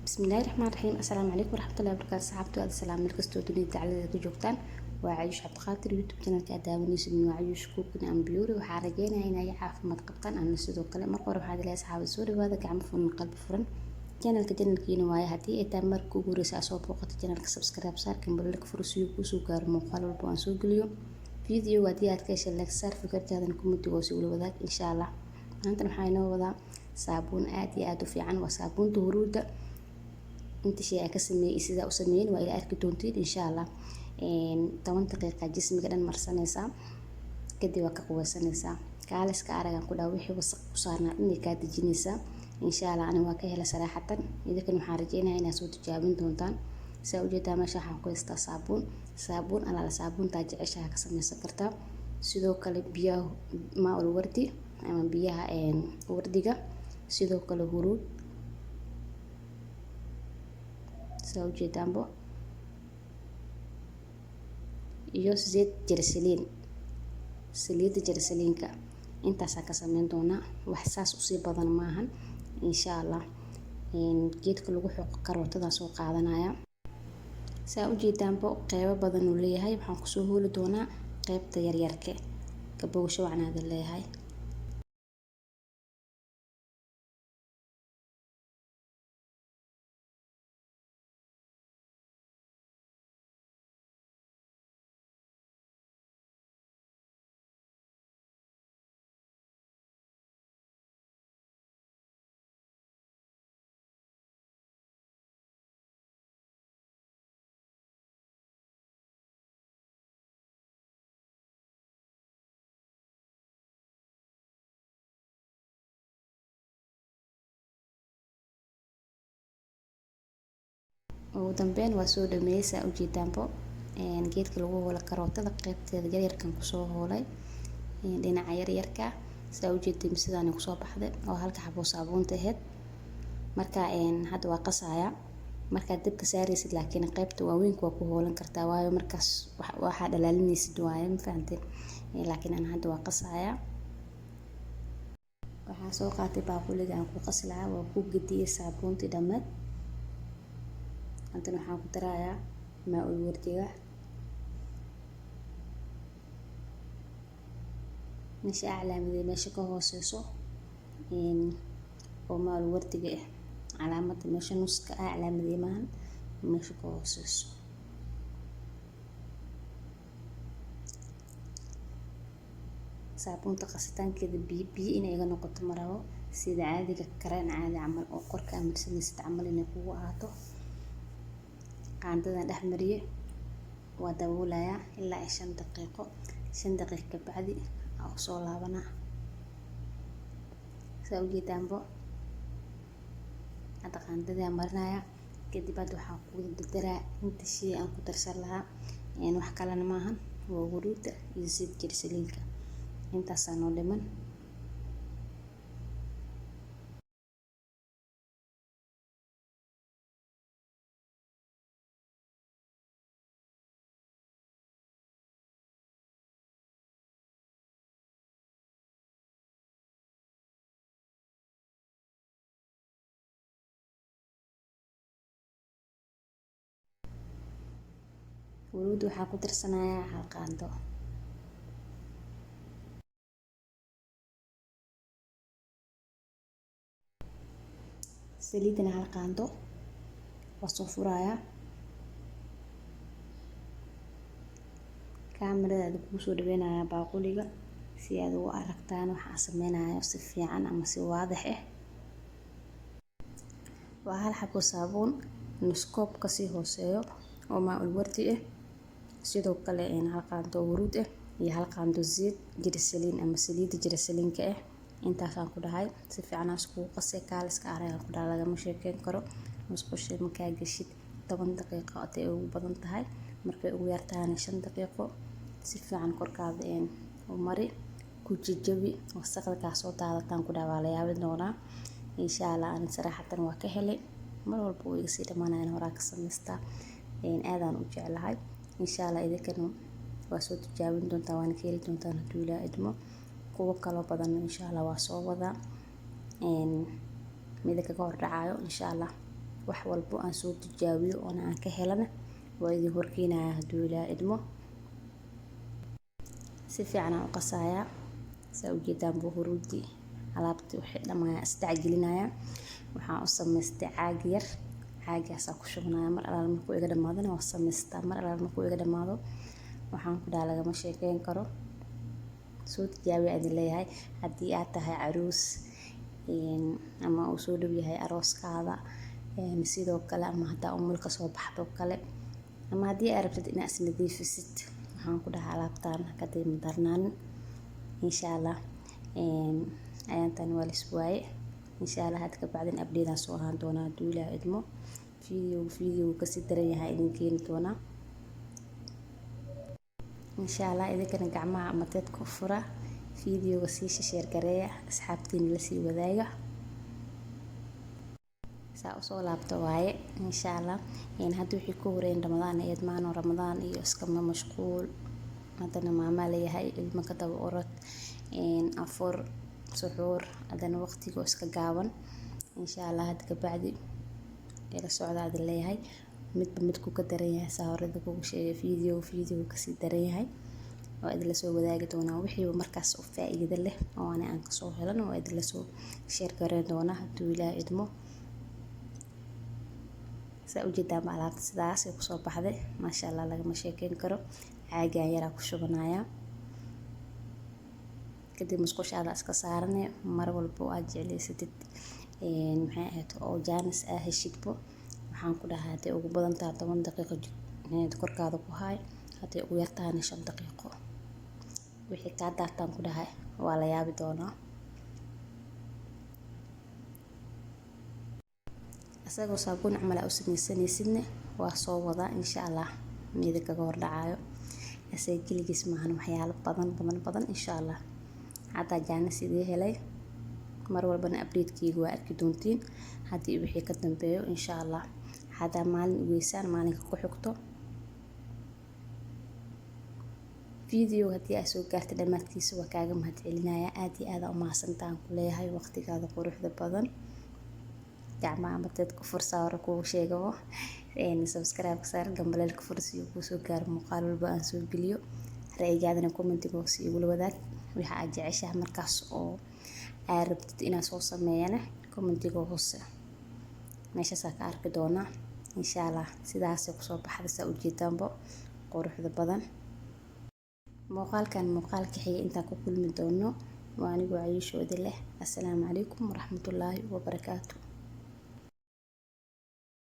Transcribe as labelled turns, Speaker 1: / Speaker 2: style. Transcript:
Speaker 1: Bismillahi raxmaan raxiim. Assalaamu calaykum waraxmatullahi wabarakaatu. Saxaabtu aad salaam meel kastoo dunida dacaladeeda ku joogtaan. Waa Cayuush Cabdiqaadir, YouTube channelka aad daawanaysid waa Cayuush Cooking and Beauty. Waxaa rajeynayaa inay caafimaad qabtaan ama sidoo kale. Marka hore waxaad leeyahay, saxaabada, soo dhawaada, gacmo furan, qalbi furan. Channelka channelkiina waaye. Haddii ay tahay marka ugu horeysa aad soo booqato channelka, subscribe saar, kambalka furo si uu kuusoo gaaro muuqaal walba aan soo geliyo. Video haddii aad ka heshay, like saar, fikradaadana comment-iga hoose ula wadaag, insha Allah. Maanta waxaa inoo wadaa saabuun aad iyo aad u fiican, waa saabuunta huruudda. Inta shay aan ka sameeyey, sidaa u sameeyeen, waa ila arki doontiin, insha Allah. 10 daqiiqa jismiga dhan marsanaysaa, kadib waa ka qubaysanaysaa. Kaaliska aragan ku dhaha, wixii wasaq ku saarnaa dhan ay kaa dejinaysaa, insha Allah. Ani waa ka hela saraaxatan, idinkan waxaan rajeynayaa inaad soo tijaabin doontaan. Saa ujeedaa, meesha waxaan ku haystaa saabuun. Saabuun alaala saabuuntaa jeceshaha ka sameysan kartaa. Sidoo kale biyaha maa-ul wardi ama biyaha wardiga, sidoo kale huruud, saa ujeedaanbo, iyo zeed jersaliin, saliidda jersaliinka. Intaasaa ka sameyn doonaa, wax saas usii badan maahan, insha Allah. Geedka lagu xoqo karootadaa soo qaadanaya. Saa ujeedaanbo, qeybo badan uu leeyahay. Waxaan kusoo hooli doonaa qeybta yaryarke kabogasho wacnaada leeyahay. Ugu dambeyn waa soo dhameeyey, saa ujeedaanbo. Geedka lagu hoolo karootada qeybteeda yaryarkan kusoo hoolay, dhinaca yaryarka. Saa ujeedin, sidaan kusoo baxday oo halka xabo saabuunta ahayd. Marka hadda waa qasaya. Markaad dabka saaraysid, laakiin qeybta waaweynka waa ku hoolan kartaa, waayo markaas waxaa dhalaalinaysid waaye, ma fahanteen? Laakiin ana hadda waa qasaya. Waxaa soo qaatay baaquliga aan ku qasi lahaa, waa ku gediyey saabuuntii dhammeed. Haddana waxaan ku darayaa maa-ul wardiga. Meesha calaamaday, meesha ka hooseyso oo maa-ul wardiga ah, calaamada meesha nuska ah calaamaday maahan, meesha ka hooseyso. Saabuunta qasitaankeeda biyo biyo inay iga noqoto ma rabo. Sida caadiga kareen caadi camal oo korka aad marsanaysid camal inay kugu ahaato. Qaandadan dhex mariye, waa daboolayaa ilaa ay 5 daqiiqo. 5 daqiiqo kabacdi aa usoo laabanaa. Saa ujeedaanbo, hadda qaandadii aan marinayaa. Kadib hadda waxaan ku dardaraa inta shay aan ku darsan lahaa. Wax kalena maahan, waa huruudda iyo zeed jersaliinka. Intaasaa noo dhiman. Huruudda waxaa ku darsanayaa hal qaando. Saliidana hal qaando. Waa soo furayaa, kaamirada kugu soo dhaweynayaa baaquliga si aad ugu aragtaan waxaan sameynayo si fiican ama si waadax ah. Waa hal xabo saabuun, nus koob kasii hooseeyo oo maa-ul wardi ah, sidoo kale hal qaando huruud ah iyo hal qaando zeed jersaliin ama saliidda jersaliinka ah. Intaasaan ku dhahay, si fiican aan iskugu qasay. Kaaliska aragaan ku dhahay, lagama sheekeyn karo. Musqusha markaa gashid, 10 daqiiqo haday ugu badan tahay, markay ugu yartahayna 5 daqiiqo, si fiican korkaada u mari, ku jajabi, wasaqda kaa soo daadataan ku dhahay, waa la yaabi doonaa, insha Allah. Ani saraaxatan waa ka helay. Mar walba uu iga sii dhamaanayaan, horaa ka samaystaa, aadaan u jeclahay. Insha Allah idinkana waa soo tijaabin doontaa, waana ka heli doontaan hadduu Ilaah idmo. Kuwo kaloo badan, insha Allah, waa soo wadaa, mida kaga hor dhacayo, insha Allah. Wax walbo aan soo tijaabiyo oona aan ka helana waa idin horkeenaya hadduu Ilaah idmo. Si fiican aan u qasayaa. Saa ujeedaan buu huruudi alaabtii waxay dhammaaya isdhex gelinaya. Waxaan u samaystay caag yar, caagaasaa ku shubanaya. Mar alaal markuu iga dhamaadana waa samaystaa. Mar alaal markuu iga dhamaado, waxaan ku dhaha lagama sheekeyn karo. Soo tijaabiya idin leeyahay. Haddii aad tahay caruus ama uu soo dhow yahay arooskaada, sidoo kale ama hadaa umul kasoo baxdo kale, ama haddii aad rabtid inaad isnadiifisid, waxaan ku dhahaa alaabtaan ka dayma darnaanin, insha Allah. Ayaantan waa lis waaye. Insha Allah had ka bacdin update aan soo ahaan doonaa hadduu Ilaah idmo. Video kasii daran yahay idin keeni doonaa, insha Allah. Idinkana gacmaha ama teedka u fura, videoga sii share gareeya, asxaabtiina lasii wadaaga. Saa usoo laabto waaye, insha Allah. Hadda wixii ku horeyn Ramadaan eed maano, Ramadaan iyo iskama mashquul. Haddana maamaa leeyahay, ilmo ka daba orod, afur, suxuur, haddana waqtigoo iska gaaban. Insha Allah hadda kabacdi ila socda adin leeyahay. Midba midku ka daran yahay, saa horeda kugu sheegay, video kasii daran yahay waa idinla soo wadaagi doonaa. Wixiiba markaas u faa'iido leh oo ani aan kasoo helan waa idinla soo share gareyn doonaa hadduu Ilaah idmo. Saa ujeedaanba alaabta sidaasay kusoo baxday, maasha Allah, lagama sheekeyn karo. Caagaan yaraa ku shubanayaa, kadib musqushaada iska saarane. Mar walba oo aad jeclaysatid, maxay ahayd, oo jaanis aa heshidbo, waxaan ku dhahaa hadday ugu badan tahay 10 daqiiqo korkaada ku haay, hadday ugu yartahana 5 daqiiqo. Wixii kaa daataan ku dhahay waa la yaabi doonaa. Isagoo saabuun camal aa u sameysanaysidne waa soo wadaa, insha Allah. Mida kaga hor dhacayo asaga keligiis maahan, waxyaalo badan badan badan, insha Allah. Haddaa jaanis idii helay, mar walbana update-keyga waa arki doontiin haddii wixii ka dambeeyo, insha Allah. Haddaa maalin ugeysaan, maalinka ku xigto video haddii aad soo gaartay dhammaadkiisa, waa kaaga mahadcelinaya. Aad iyo aad aa u mahadsantahan ku leeyahay waqtigaada quruxda badan. Gacmaha mateed ku fursaa hore kugu sheegabo, subscribe saar, gambaleelka fur si uu kuusoo gaaro muuqaal walba aan soo geliyo. Ra'yigaadana commentiga hoose igula wadaag. Waxa aad jeceshahay markaas oo aad rabtid inaad soo sameeyana, commentiga hoose meeshaasaa ka arki doonaa, insha Allah. Sidaasay kusoo baxda, saa ujeedaanbo quruxda badan. Muuqaalkan muuqaalka xiga intaan ku kulmi doono, waa anigoo Cayuushoodi leh, assalaamu calaykum waraxmatullaahi wabarakaatu.